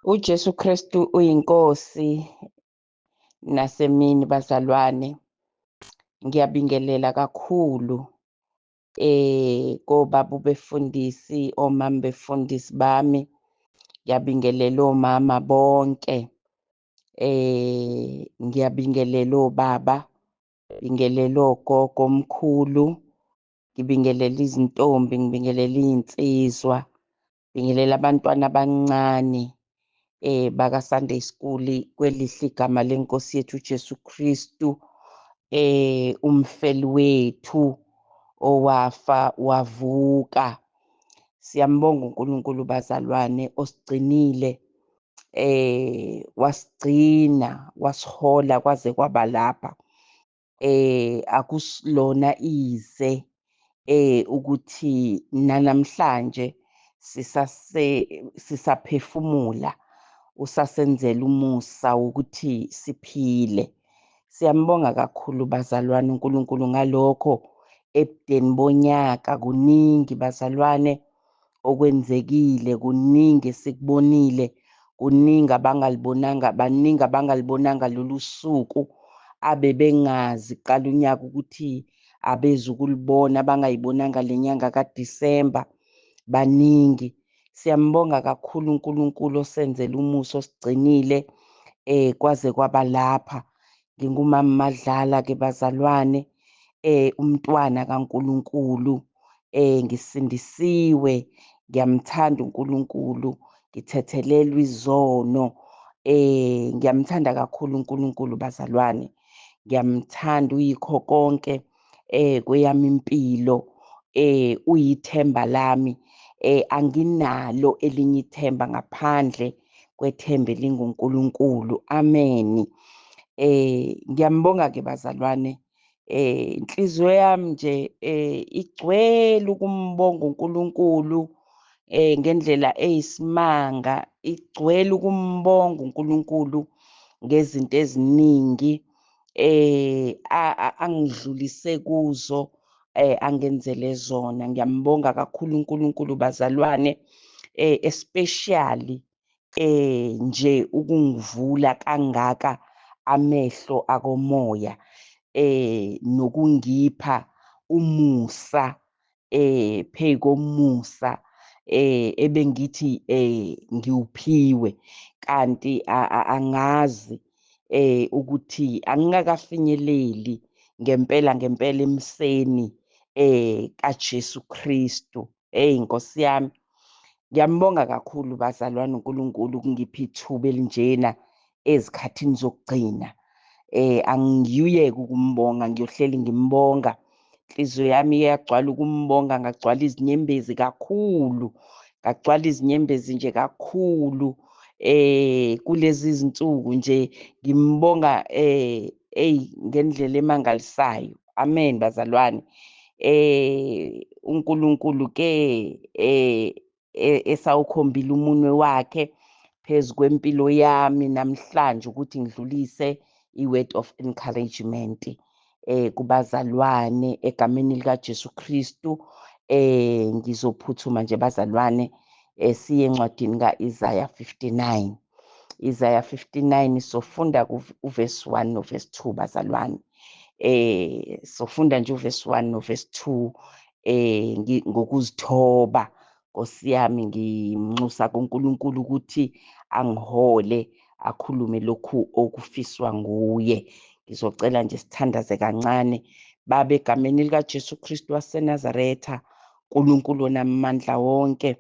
UJesu Kristu uyiNkosi nasemini bazalwane. Ngiyabingelela kakhulu kobaba befundisi, omama befundisi bami. Ngiyabingelela omama bonke. Ngiyabingelela obaba, ngibingelela ogogo, omkhulu, ngibingelela izintombi, ngibingelela iy'nsizwa, ngibingelela abantwana abancane baka Sunday School kwelihle igama lenkosi yethu uJesu Kristu, umfeli wethu owafa wavuka. Siyambonga uNkulunkulu bazalwane osigcinile, wasigcina wasihola kwaze kwaba lapha. Akusilona ize ukuthi nanamhlanje sisase sisaphefumula, usasenzela umusa ukuthi siphile. Siyambonga kakhulu bazalwane uNkulunkulu ngalokho. Ebudeni bonyaka kuningi bazalwane okwenzekile, kuningi esikubonile, kuningi abangalibonanga, baningi abangalibonanga lolu suku, abebengazi qala unyaka ukuthi abezukulibona, abangayibonanga le nyanga kaDisemba, baningi. Siyambonga kakhulu uNkulunkulu osenzela umusa, osigcinile kwaze kwaba lapha. Ngingumama Madlala ke bazalwane, umntwana kaNkulunkulu, ngisindisiwe, ngiyamthanda uNkulunkulu, ngithethelelwa izono, ngiyamthanda kakhulu uNkulunkulu bazalwane, ngiyamthanda, uyikho konke kweyami impilo, uyithemba lami, anginalo elinye ithemba ngaphandle kwethemba elinguNkulunkulu. Amen. Ngiyambonga ke bazalwane, inhliziyo yami nje igcwele ukumbonga uNkulunkulu ngendlela eyisimanga, igcwele ukumbonga uNkulunkulu ngezinto eziningi angidlulise kuzo, angenzele zona. Ngiyambonga kakhulu uNkulunkulu bazalwane, especially nje ukungivula kangaka amehlo akomoya, nokungipha umusa pheyikomusa ebengithi ngiwuphiwe, kanti angazi ukuthi angingakafinyeleli ngempela ngempela emseni kaJesu Kristu. Hey Nkosi yami, ngiyambonga kakhulu bazalwane uNkulunkulu ukungipha ithuba elinjena ezikhathini zokugcina. Angiyuyeke ukumbonga, ngiyohleli ngimbonga. Inhliziyo yami iyagcwala ukumbonga, ngagcwala izinyembezi kakhulu, ngagcwala izinyembezi nje kakhulu kulezi zinsuku nje ngimbonga ey ngendlela emangalisayo. Amen bazalwane. uNkulunkulu ke esawukhombile umunwe wakhe phezu kwempilo yami namhlanje ukuthi ngidlulise i-word of encouragement kubazalwane egameni lika Jesu Kristu. Ngizophuthuma nje bazalwane, siye encwadini kaIsaiah 59. Isaiah 59 sofunda uverse 1 noverse 2 bazalwane. Sofunda nje uverse 1 noverse 2 ngokuzithoba Nkosi yami, ngimnxusa kuNkulunkulu ukuthi angihole, akhulume lokhu okufiswa nguye. Ngizocela nje sithandaze kancane. Baba, egameni lika Jesu Kristu waseNazaretha, uNkulunkulu onamandla wonke,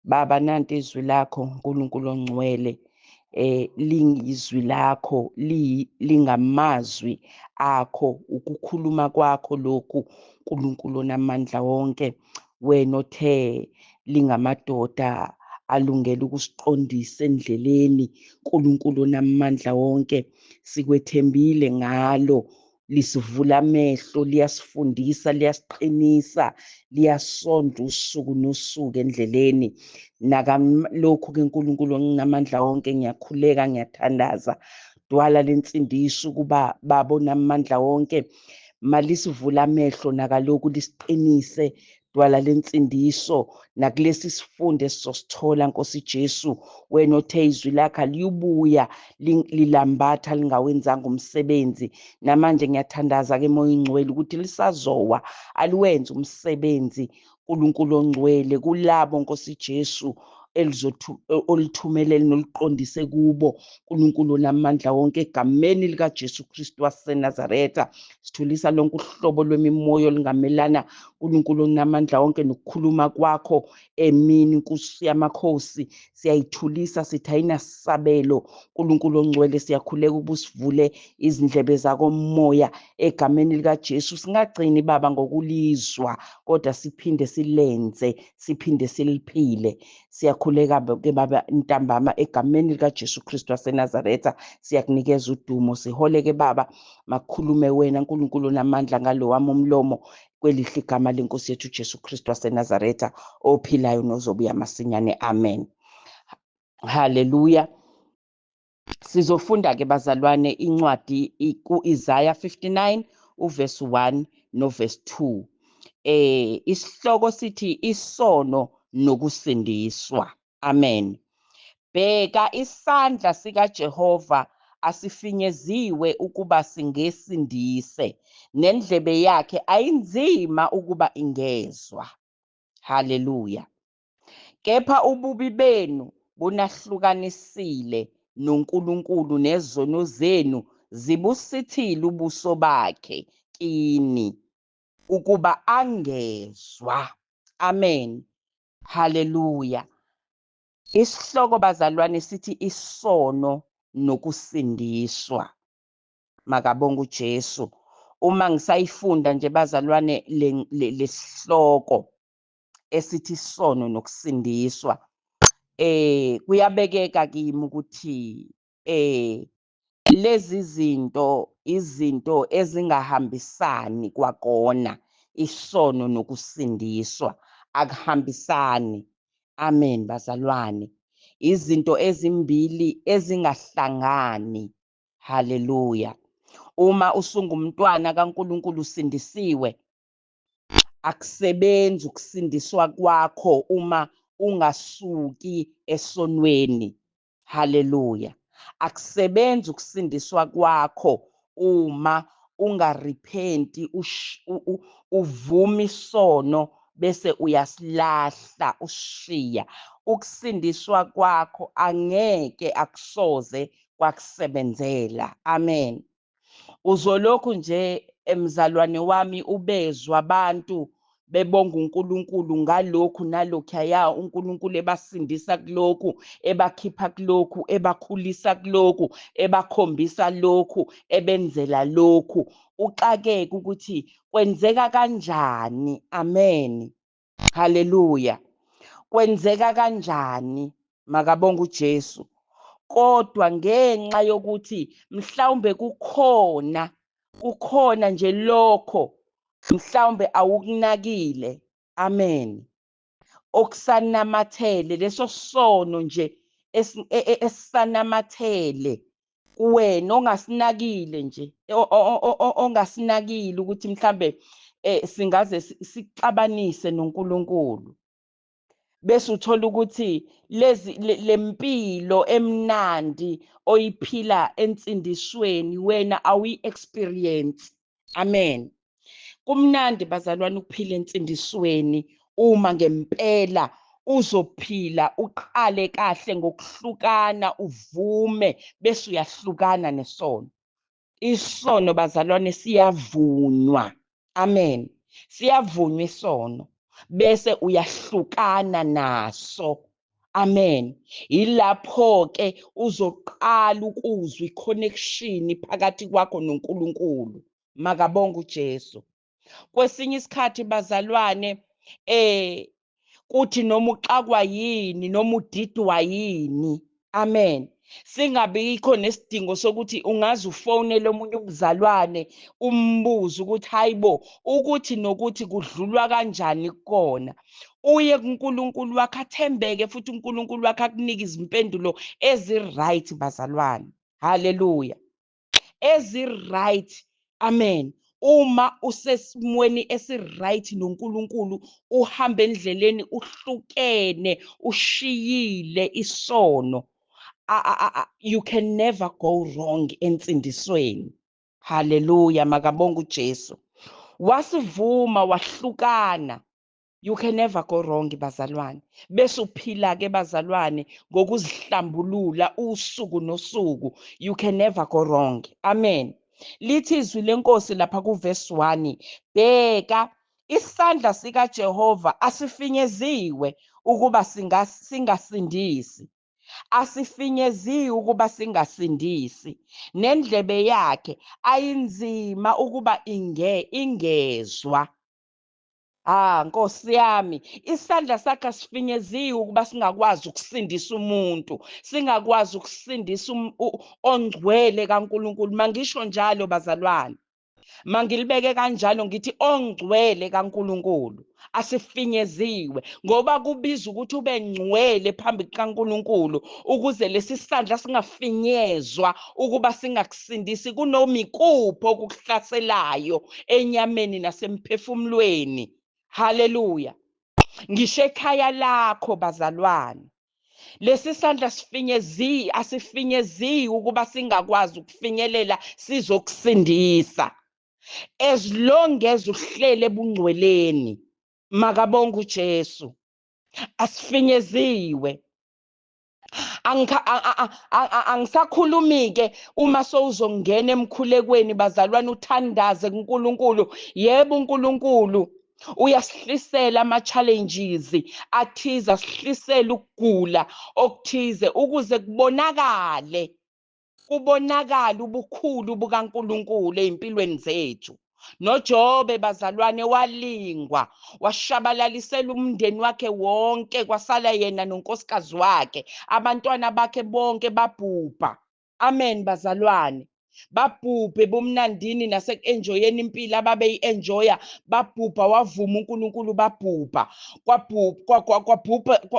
Baba, nanti izwi lakho uNkulunkulu ongcwele, lingizwi lakho, lingamazwi akho, ukukhuluma kwakho lokhu uNkulunkulu onamandla wonke, wena othe lingamadoda alungele ukusiqondisa endleleni. uNkulunkulu onamandla wonke, sikwethembile ngalo, lisivula amehlo, liyasifundisa, liyasiqinisa, liyasonda usuku nosuku endleleni. Nakalokhu ke uNkulunkulu onamandla wonke, ngiyakhuleka, ngiyathandaza, dwala lensindiso ukuba Baba onamandla wonke, malisivula amehlo nakalokhu lisiqinise Dwala lensindiso, nakulesi sifundo esizosithola Nkosi Jesu, wena othe izwi lakho liyubuya lilambatha lingawenzanga umsebenzi. Namanje ngiyathandaza ke Moya Ingcwele ukuthi lisazowa aliwenze umsebenzi uNkulunkulu ongcwele kulabo Nkosi Jesu olithumelele noluqondise kubo uNkulunkulu onamandla wonke, egameni likaJesu Kristu waseNazaretha. Sithulisa lonke uhlobo lwemimoya olungamelana uNkulunkulu onamandla wonke nokukhuluma kwakho emini Nkosi yamakhosi. Siyayithulisa sithi ayinasabelo uNkulunkulu ongcwele. Siyakhuleka ukuba usivule izindlebe zakomoya egameni likaJesu, singagcini Baba ngokulizwa kodwa siphinde silenze, siphinde siliphile. Siyakhuleka ke Baba ntambama egameni likaJesu Kristu waseNazaretha, siyakunikeza udumo. Siholeke Baba, makukhulume wena uNkulunkulu onamandla ngalo wami umlomo, kwelihle igama lenkosi yethu Jesu Kristu waseNazaretha ophilayo nozobuya masinyane. Amen. Haleluya. Sizofunda ke bazalwane incwadi ku-Isaiah 59 uverse 1 noverse 2. Isihloko sithi isono nokusindiswa. Amen. Bheka isandla sikaJehova asifinyeziwe ukuba singesindise, nendlebe yakhe ayinzima ukuba ingezwa. Haleluya. Kepha ububi benu bunahlukanisile noNkulunkulu, nezono zenu zibusithile ubuso bakhe kini ukuba angezwa. Amen. Haleluya. Isihloko bazalwane sithi isono nokusindiswa. Makabonga uJesu. Uma ngisayifunda nje bazalwane lesihloko esithi isono nokusindiswa, kuyabekeka kimi ukuthi lezi zinto izinto ezingahambisani kwakona. Isono nokusindiswa akuhambisani. Amen bazalwane. Izinto ezimbili ezingahlangani. Haleluya. Uma usungumntwana kaNkulunkulu usindisiwe, akusebenzi ukusindiswa kwakho uma ungasuki esonweni. Haleluya. Akusebenzi ukusindiswa kwakho uma ungarepenti, uvuma isono bese uyasilahla ushiya. Ukusindiswa kwakho angeke akusoze kwakusebenzela. Amen. Uzolokhu nje emzalwane wami ubezwa abantu bebonga uNkulunkulu ngalokhu nalokhuya, uNkulunkulu ebasindisa kulokhu, ebakhipha kulokhu, ebakhulisa kulokhu, ebakhombisa lokhu, ebenzela lokhu. Uxakeke ukuthi kwenzeka kanjani. Amen. Haleluya. Kwenzeka kanjani? Makabonga uJesu. Kodwa ngenxa yokuthi mhlawumbe kukhona nje lokho mhlawumbe awukunakile. Amen. Okusanamathele leso sono nje esisanamathele kuwena ongasinakile nje, ongasinakile ukuthi mhlambe singaze sixabanise noNkulunkulu. Bese uthola ukuthi lezi lempilo emnandi oyiphila ensindisweni wena awuyi-experience. Amen. Kumnandi bazalwane ukuphila ensindisweni uma ngempela uzophila uqale kahle ngokuhlukana, uvume bese uyahlukana nesono. Isono bazalwane siyavunywa. Amen. Siyavunywa isono bese uyahlukana naso. Amen. Yilapho ke uzoqala ukuzwa iconnection phakathi kwakho noNkulunkulu. Makabonga uJesu. Kwesinye isikhathi bazalwane kuthi noma uxakwa yini noma udidwa yini. Amen. Singabikho nesidingo sokuthi ungaze ufonele omunye umzalwane umbuze ukuthi hayibo ukuthi nokuthi kudlulwa kanjani kukona. Uye kuNkulunkulu wakhe athembeke futhi uNkulunkulu wakhe akunike izimpendulo ezi-right bazalwane. Haleluya. Ezi-right. Amen. Uma usesimweni esi-right noNkulunkulu, uhamba endleleni uhlukene, ushiyile isono, you can never go wrong ensindisweni. Haleluya, makabonge uJesu. Wasivuma wahlukana. You can never go wrong bazalwane. Bese uphila ke bazalwane ngokuzihlambulula usuku nosuku. You can never go wrong. Amen. Lithi izwi lenkosi lapha kuverse 1, bheka isandla sikaJehova asifinyeziwe ukuba singasindisi. Asifinyeziwe ukuba singasindisi, nendlebe yakhe ayinzima ukuba ingezwa. Ah, Nkosi yami, isandla sakhe asifinyeziwe ukuba singakwazi ukusindisa umuntu, singakwazi ukusindisa ongcwele kaNkulunkulu. Mangisho njalo bazalwane, mangilibeke kanjalo ngithi ongcwele kaNkulunkulu asifinyeziwe, ngoba kubiza ukuthi ube ngcwele phambi kukaNkulunkulu ukuze lesi sandla singafinyezwa ukuba singakusindisi kunoma ikuphi okukuhlaselayo enyameni nasemphefumulweni. Haleluya. Ngisho ekhaya lakho bazalwane, lesi sandla asifinyeziwe ukuba singakwazi ukufinyelela sizokusindisa, as long as uhlele ebungcweleni. Makabonge uJesu. Asifinyeziwe. Angisakhulumi ke uma sowuzongena emkhulekweni bazalwane, uthandaze kuNkulunkulu. Yebo, uNkulunkulu uyasihlisela ama-challenges athize, asihlisele ukugula okuthize ukuze kubonakale ubukhulu bukaNkulunkulu ey'mpilweni zethu. NoJobe bazalwane walingwa, washabalalisela umndeni wakhe wonke, kwasala yena nonkosikazi wakhe, abantwana bakhe bonke babhubha. Amen bazalwane. Babhubhe bomnandini naseku-enjoyeni impilo ababeyi-enjoya, babhubha, wavuma uNkulunkulu, babhubha.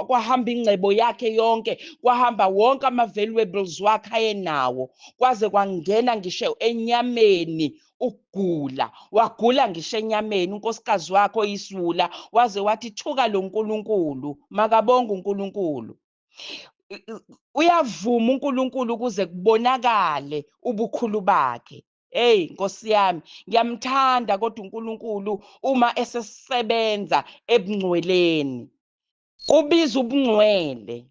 Kwahamba ingcebo yakhe yonke, kwahamba wonke ama-valuables wakhe ayenawo, kwaze kwangena ngisho enyameni ukugula, wagula ngisho enyameni. Unkosikazi wakhe oyisiwula waze wathi thuka lo nkulunkulu. Makabonge uNkulunkulu. Uyavuma uNkulunkulu ukuze kubonakale ubukhulu bakhe. Hey Nkosi yami, ngiyamthanda kodwa uNkulunkulu uma esesebenza ebungcweleni. Kubiza ubungcwele,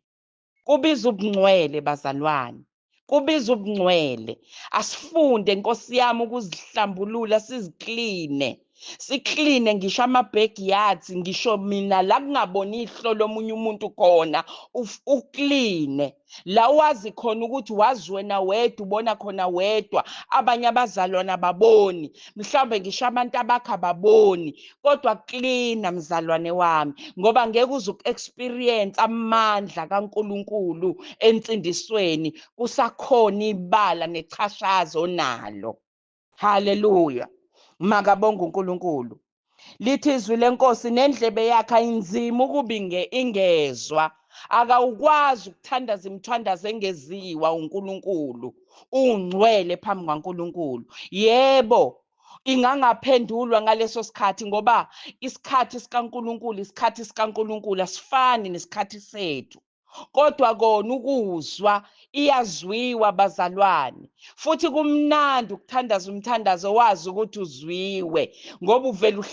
kubiza ubungcwele bazalwane, kubiza ubungcwele. Asifunde Nkosi yami ukuzihlambulula, sizikline, sikline ngisho ama-backyards, ngisho mina la kungaboni ihlo lomunye umuntu khona, ukline la wazi khona ukuthi wazi wena wedwa, ubona khona wedwa, abanye abazalwana ababoni, mhlawumbe ngisho abantu abakho ababoni, kodwa klina mzalwane wami, ngoba ngeke uze uku-experience amandla kaNkulunkulu ensindisweni kusakhona ibala nechashazo onalo. Haleluya. Makabonge uNkulunkulu. Lithi izwi lenkosi, nendlebe yakhe ayinzima ukuba ingezwa. Akawukwazi ukuthandaza imithandazo engeziwa uNkulunkulu. Ungcwele phambi kwaNkulunkulu. Yebo, ingangaphendulwa ngaleso sikhathi, ngoba isikhathi sikaNkulunkulu, isikhathi sikaNkulunkulu asifani nesikhathi sethu. Kodwa kona ukuzwa iyazwiwa bazalwane, futhi kumnandi ukuthandaza umthandazo wazi ukuthi uzwiwe, ngoba uvela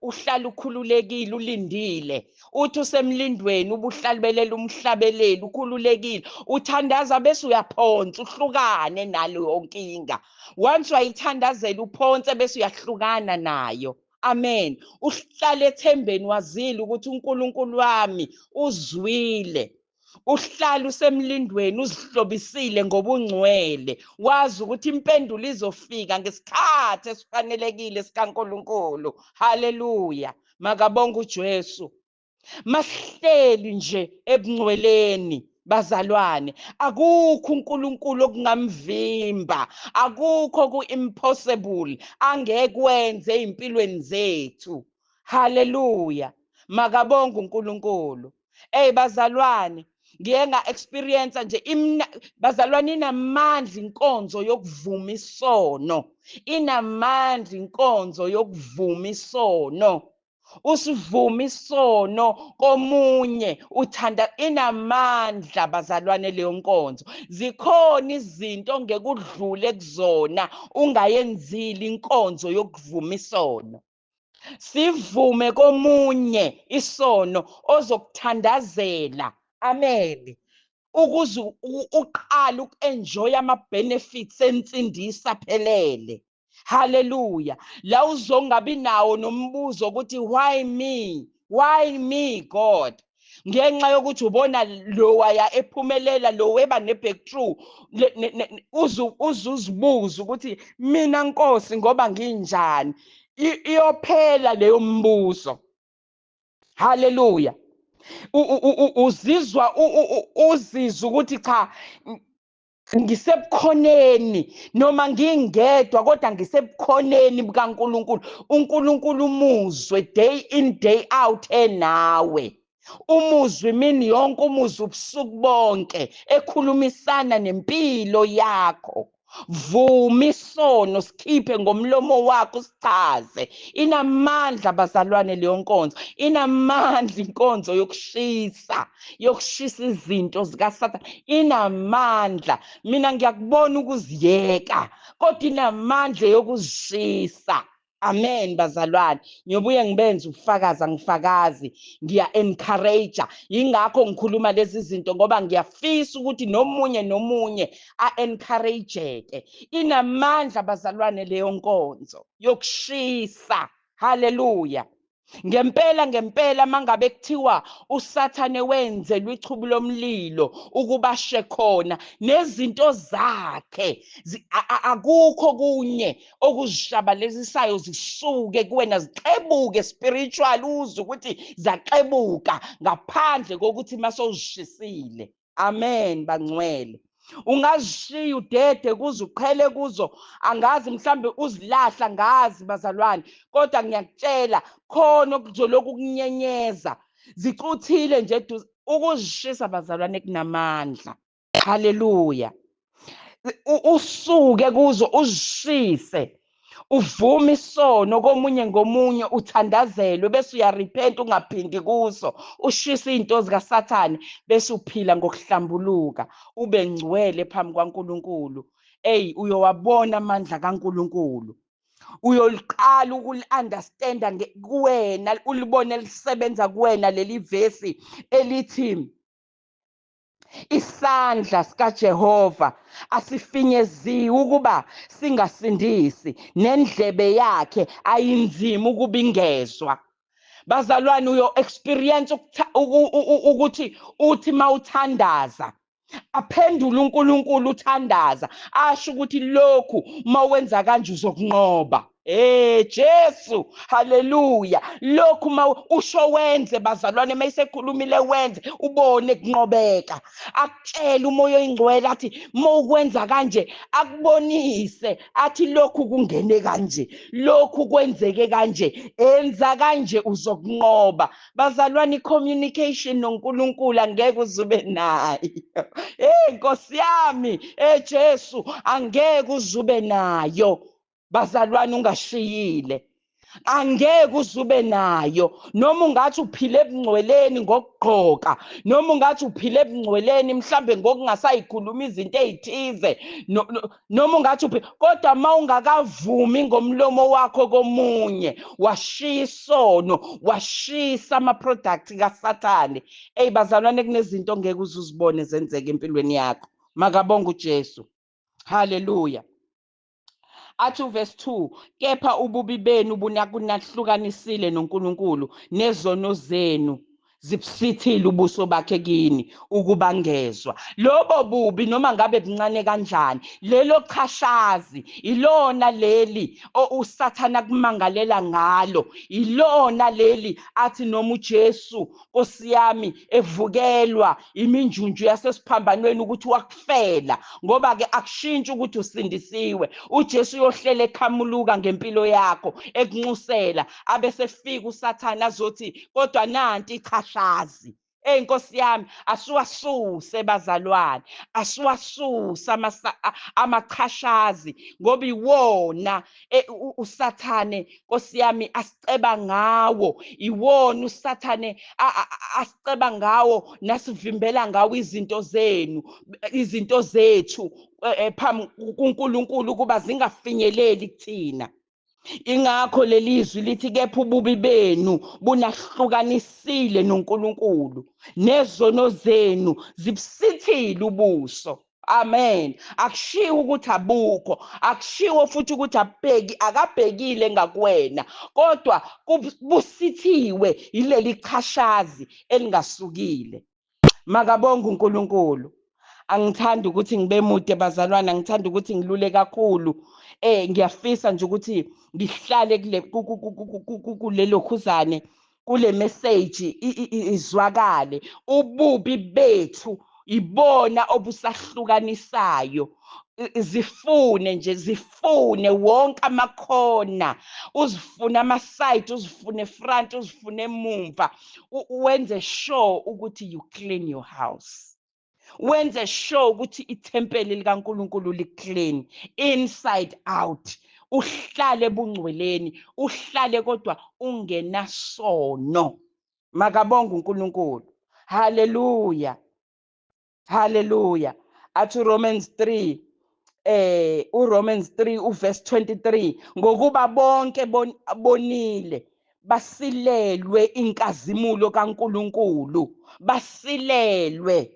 uhlale ukhululekile, ulindile. Uthi usemlindweni ubuhlabelela umhlabeleli, ukhululekile, uthandaza bese uyaphonsa, uhlukane naleyo nkinga. Once wayithandazela uphonse bese uyahlukana nayo. Amen. Uhlale ethembeni wazile ukuthi uNkulunkulu wami uzwile. Uhlale usemlindweni, uzihlobisile ngobungcwele, wazi ukuthi impendulo izofika ngesikhathi esifanelekile sikaNkulunkulu. Haleluya. Makabonge uJesu. Masihleli nje ebungcweleni bazalwane, akukho uNkulunkulu okungamvimba, akukho ku-impossible angekwenze ey'mpilweni zethu. Haleluya. Makabonge uNkulunkulu. Ey bazalwane, Ngiye nga-experience nje bazalwane, inamandla inkonzo yokuvuma isono, inamandla inkonzo yokuvuma isono. Usivuma isono komunye uthanda, inamandla bazalwane leyo nkonzo. Zikhona izinto ongeke udlule kuzona ungayenzile inkonzo yokuvuma isono. Sivume komunye isono ozokuthandazela, amen, ukuze uqale uku-enjoy ama-benefits ensindiso aphelele. Haleluya. La uzongabi nawo nombuzo ukuthi why me, why me God, ngenxa yokuthi ubona lo waya ephumelela, lo weba ne-breakthrough, uzuzibuza ukuthi mina Nkosi ngoba nginjani. Iyophela leyo mbuzo. Haleluya. Uzizwa uzizwa ukuthi cha, ngisebukhoneni noma ngingedwa, kodwa ngisebukhoneni bukaNkulunkulu. uNkulunkulu umuzwe day in day out enawe, umuzwe imini yonke, umuzwe ubusuku bonke ekhulumisana nempilo yakho. Vuma isono, sikhiphe ngomlomo wakho, sichaze. Inamandla bazalwane leyo nkonzo, inamandla inkonzo yokushisa, yokushisa izinto zikaSathane, inamandla. Mina ngiyakubona ukuziyeka, kodwa inamandla yokuzishisa. Amen bazalwane. Ngiyobuye ngibenze ubufakazi, angifakazi, ngiya-encourage. Yingakho ngikhuluma lezi zinto, ngoba ngiyafisa ukuthi nomunye nomunye a-encourageke. Inamandla bazalwane leyo nkonzo yokushisa. Haleluya. Ngempela ngempela mangabe kuthiwa uSathane wenzelwe ichubu lomlilo ukubashe khona nezinto zakhe, akukho kunye okuzishabalalisayo zisuke kuwena, zixebuke spiritual, uzwe ukuthi zaxebuka ngaphandle kokuthi masowuzishisile. Amen bangcwele. Ungazishiya udede kuze uqhele kuzo, angazi mhlambe uzilahla, ngazi bazalwane, kodwa ngiyakutshela khona okuzolokhu kunyenyeza, zicuthile nje eduze. Ukuzishisa bazalwane kunamandla. Haleluya. Usuke kuzo uzishise, uvume isono komunye ngomunye, uthandazelwe, bese uyarepent, ungaphindi kuso, ushise izinto zikaSathane, bese uphila ngokuhlambuluka, ube ngcwele phambi kwaNkulunkulu. Ey, uyowabona amandla kaNkulunkulu, uyoliqala ukuli-understanda kuwena, ulibone lisebenza kuwena leli vesi elithi isandla sikaJehova asifinyeziwe ukuba singasindisi, nendlebe yakhe ayinzima ukuba ingezwa. Bazalwane, uyo experience ukuthi uthi mawuthandaza aphendule uNkulunkulu, uthandaza asho ukuthi lokhu mawenza kanje uzokunqoba. Jesu, haleluya. Lokhu ma usho wenze bazalwane, mayisekhulumile wenze, ubone kunqobeka. Akutshele uMoya oyiNgcwele athi mawukwenza kanje, akubonise athi lokhu kungene kanje, lokhu kwenzeke kanje, enza kanje uzokunqoba. Bazalwane, i-communication noNkulunkulu angeke uzube nayo. Nkosi yami, Jesu, angeke uzube nayo. Bazalwane, ungashiyile, angeke uzube nayo. Noma ungathi uphile ebungcweleni ngokugqoka, noma ungathi uphile ebungcweleni mhlambe ngokungasayikhuluma izinto ezithize, noma ungathi uphile, kodwa mawungakavumi ngomlomo wakho komunye, washiya isono, washisa ama-product kaSathane. Ey bazalwane, kunezinto ongeke uzuzibone zenzeka empilweni yakho. Makabonge uJesu. Haleluya. Athi uverse 2, kepha ububi benu bunakunahlukanisile noNkulunkulu, nezono zenu zibusithile ubuso bakhe kini ukuba ngezwa. Lobo bubi noma ngabe buncane kanjani, lelo chashazi ilona leli uSathana kumangalela ngalo, ilona leli athi noma uJesu Nkosi yami evukelwa iminjunju yasesiphambanweni ukuthi wakufela, ngoba ke akushintshi ukuthi usindisiwe. uJesu uyohlela ekhamuluka ngempilo yakho, ekunxusela, abesefika uSathana azothi kodwa nanti ichashazi. Ey Nkosi yami, asiwasuse bazalwane, asiwasuse amachashazi, ngoba iwona uSathane Nkosi yami asiceba ngawo, iwona uSathane asiceba ngawo nasivimbela ngawo izinto zenu, izinto zethu phambi kuNkulunkulu ukuba zingafinyeleli kuthina. Ingakho lelizwi lithi kepha ububi benu bunahlukanisile noNkulunkulu, nezono zenu zibusithile ubuso. Amen. Akushiwo ukuthi abukho, akushiwo futhi ukuthi abheki, akabhekile ngakuwena, kodwa busithiwe yileli chashazi elingasukile. Makabonge uNkulunkulu. Angithandi ukuthi ngibe mude bazalwane, angithandi ukuthi ngilule kakhulu. Ngiyafisa nje ukuthi ngihlale kule kulelo khuzane, kule message izwakale. Ububi bethu ibona obusahlukanisayo. Zifune nje, zifune wonke amakhona, uzifune ama-side, uzifune front, uzifune emumva, wenze sure ukuthi you clean your house, wenze sure ukuthi ithempeli likaNkulunkulu li-clean inside out, uhlale ebungcweleni, uhlale kodwa ungenasono. Makabonge uNkulunkulu. Haleluya, haleluya. Athi Romans 3, uRomans 3 uverse 23, ngokuba bonke bonile, basilelwe inkazimulo kaNkulunkulu, basilelwe.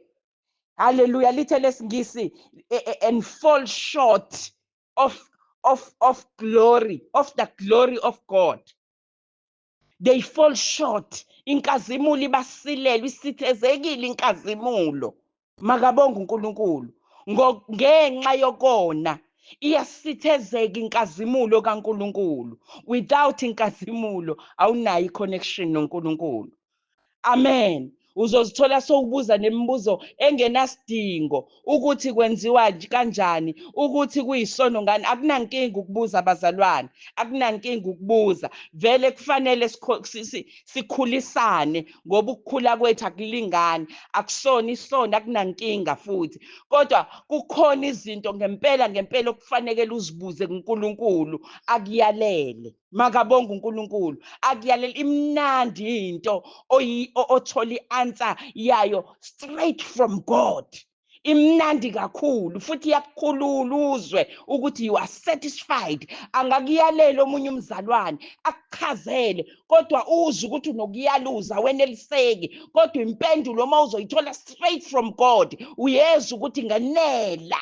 Haleluya. Lithe lesingisi and fall short of glory, of the glory of God. They fall short. Inkazimulo ibasilelwe, isithezekile inkazimulo. Makabonge uNkulunkulu. Ngenxa yokona iyasithezeka inkazimulo kaNkulunkulu. Without inkazimulo awunayo i-connection noNkulunkulu. Amen. Uzozithola sowubuza nemibuzo engenasidingo ukuthi kwenziwa kanjani, ukuthi kuyisono ngani. Akunankinga ukubuza abazalwane, akunankinga ukubuza. Vele kufanele sikhulisane, ngoba ukukhula kwethu akulingani, akusona isono, akunankinga futhi. Kodwa kukhona izinto ngempela ngempela okufanele uzibuze kuNkulunkulu akuyalele. Makabonge uNkulunkulu, akuyalele. Imnandi into othola i-answer yayo straight from God. Imnandi kakhulu futhi iyakukhulula uzwe ukuthi you are satisfied. Angakuyalela omunye umzalwane akuchazele, kodwa uzwe ukuthi unokuyaluza weneliseki, kodwa impendulo uma uzoyithola straight from God uyezwa ukuthi nganela.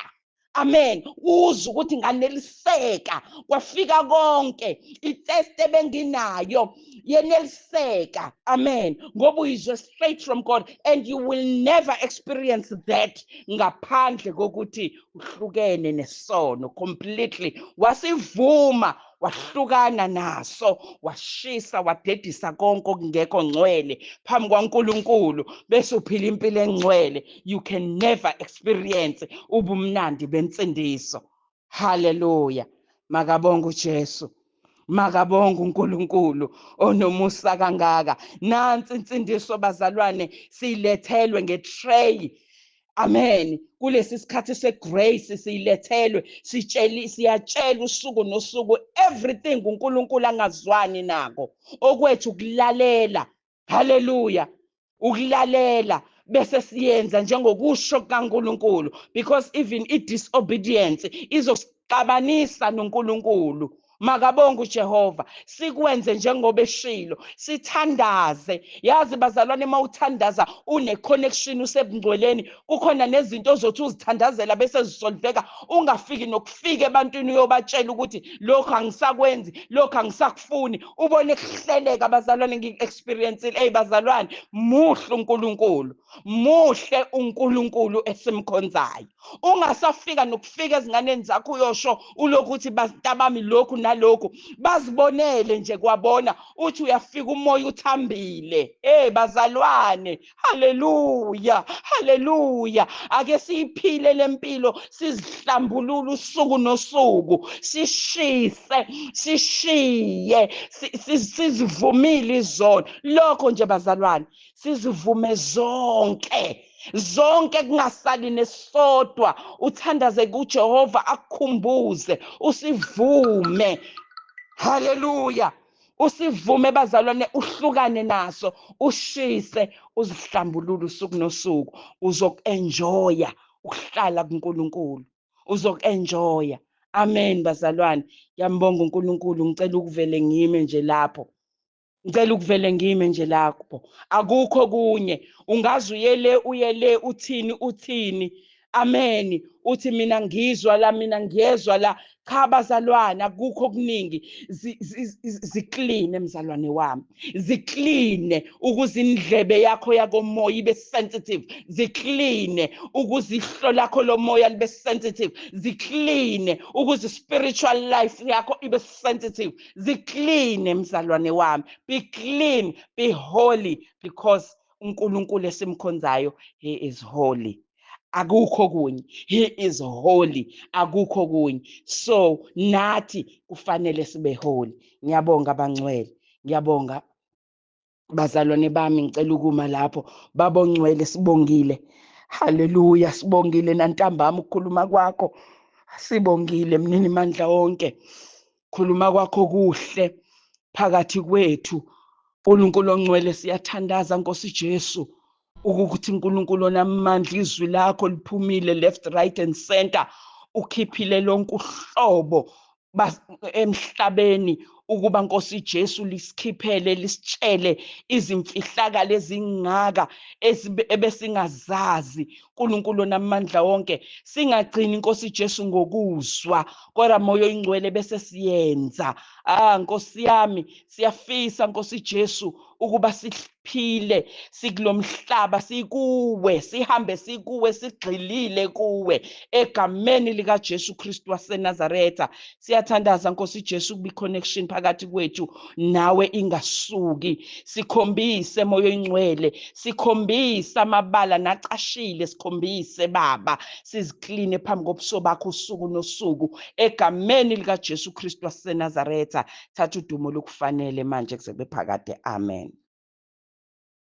Amen. Uzwe ukuthi nganeliseka, kwafika konke, itest ebenginayo yeneliseka. Amen. Ngoba uyizwe straight from God, and you will never experience that ngaphandle kokuthi uhlukene nesono completely. Wasivuma, wahlukana naso, washisa, wadedisa konke okungekho ngcwele phambi kwaNkulunkulu, bese uphila impilo engcwele. You can never experience ubumnandi bensindiso. Haleluya. Makabonge uJesu, makabonge uNkulunkulu onomusa kangaka. Nansi insindiso bazalwane, siyilethelwe ngetray. Amen. Kulesi sikhathi segrace siyilethelwe, siyatshela usuku nosuku everything uNkulunkulu angazwani nako. Okwethu ukulalela. Haleluya. Ukulalela bese siyenza njengokusho kukaNkulunkulu, because even i-disobedience izosixabanisa noNkulunkulu. Makabonge uJehova. Sikwenze njengoba eshilo, sithandaze. Yazi bazalwane, uma uthandaza une connection, usebungcweleni, kukhona nezinto ozothi uzithandazela bese zisolveka, ungafiki nokufika ebantwini uyobatshela ukuthi lokhu angisakwenzi, lokhu angisakufuni. Ubone kuhleleka bazalwane, ngiku-experience-ile. Ey bazalwane, muhle uNkulunkulu, muhle uNkulunkulu esimkhonzayo. Ungasafika nokufika ezinganeni zakho uyosho ulokuthi bantabami lokhu nalokhu, bazibonele nje kwabona. Uthi uyafika umoya uthambile. Hey bazalwane, haleluya, haleluya. Ake siyiphile lempilo, sizihlambulule usuku nosuku, sishise, sishiye, sizivumile izono. Lokho nje bazalwane, sizivume zonke zonke, kungasali nesodwa. Uthandaze kuJehova akukhumbuze, usivume. Haleluya, usivume bazalwane, uhlukane naso, ushise, uzihlambulule usuku nosuku. Uzoku-enjoya ukuhlala kuNkulunkulu, uzoku-enjoya. Amen bazalwane, ngiyambonga uNkulunkulu. Ngicela ukuvele ngime nje lapho, ngicela ukuvele ngime nje lapho. Akukho kunye, ungaze uyele uyele, uthini uthini. Amen. Uthi mina ngizwa la, mina ngiyezwa la. Cha bazalwane, akukho okuningi. Zikline mzalwane wami, zikline ukuze indlebe yakho yakomoya ibe sensitive, zikline ukuze ihlo lakho lomoya libe sensitive, zikline ukuze spiritual life yakho ibe sensitive. Zikline mzalwane wami, be clean, be holy, because uNkulunkulu esimkhonzayo, he is holy. Akukho kunye, he is holy, akukho kunye. So nathi kufanele sibe holy. Ngiyabonga bangcwele, ngiyabonga bazalwane bami. Ngicela ukuma lapho. Babongcwele, sibongile. Haleluya, sibongile nantambama ukukhuluma kwakho. Sibongile mnini mandla wonke, khuluma kwakho kuhle phakathi kwethu. uNkulunkulu ongcwele, siyathandaza Nkosi Jesu ukuthi uNkulunkulu onamandla, izwi lakho liphumile left, right and center, ukhiphile lonke uhlobo emhlabeni ukuba Nkosi Jesu lisikhiphele, lisitshele izimfihlakalo ezingaka ebesingazazi. uNkulunkulu onamandla wonke, singagcini Nkosi Jesu ngokuzwa, kodwa moya oyingcwele bese siyenza. Nkosi yami, siyafisa Nkosi Jesu ukuba siphile sikulomhlaba, sikuwe, sihambe sikuwe, sigxilile kuwe, egameni lika Jesu Kristu waseNazaretha. Siyathandaza Nkosi Jesu ukuba i-connection phakathi kwethu nawe ingasuki. Sikhombise moya oyingcwele, sikhombise amabala nacashile, sikhombise Baba, sizikline phambi kobuso bakho usuku nosuku, egameni lika Jesu Kristu waseNazaretha. Thatha udumo lokufanele manje kuze kube phakade. Amen.